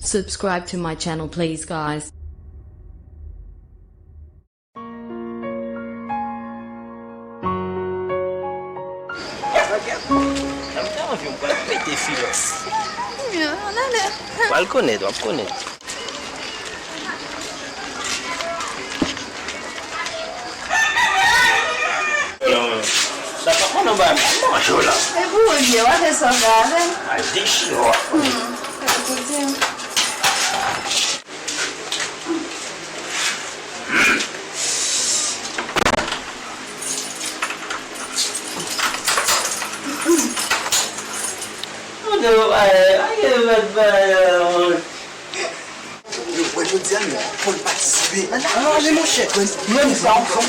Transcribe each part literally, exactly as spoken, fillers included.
Subscribe to my channel, please, guys. Sa m te anvi, m pral pete filos. Pral konèt, w ap konèt. Sa pa konn anba manje w la. E pou ou l ye, w a fè sa w fè avè l. Al dechire w. Hmm, fè l pou di m. Yo, wè, jodi a, nou fò n patisipe. Ah, men monchè, mwen, sa, ok? Ou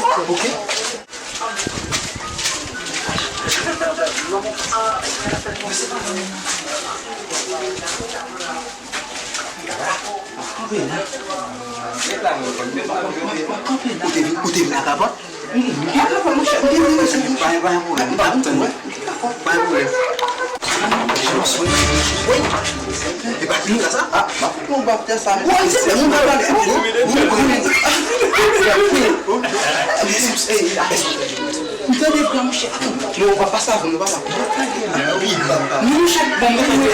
te vin, ou te vin ak kapòt? Pa gen, pa gen pwoblèm. Pa gen pwoblèm. Pa gen pwoblèm. Wi. E pa fini la sa? Ah, m ap fè yon bap tè sa. Wi, se moun pa pale. M tande gran mouche. Atann. Non, ou pa pase avan, ou pa pase. Wi, gran. Mouche, bon, mwen, mwen, mwen,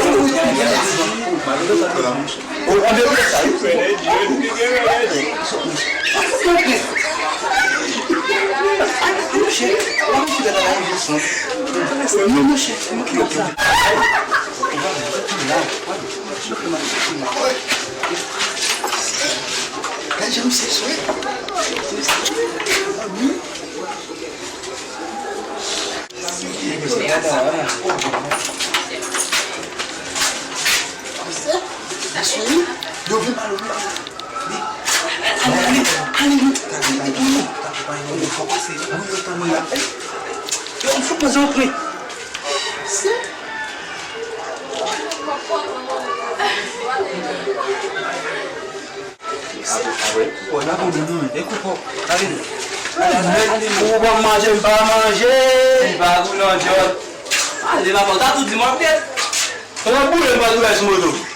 mwen, Oh, an dedan sa, wi. Gad jan misye swe. Yo vin pale, vin pale. Ale, ale, ale, ale, fò pase. Yo, m fout mwen antre. Apre, apre. Bon, n a bon, bon, bon. Ekout, bon. Ale, ale, ale, ale. Ou pa manje, m pa manje. Li pa gou non, John. Ale, papa, ou ta tou di mwen, pèt. Ou ta boule, m pa boule sou moto.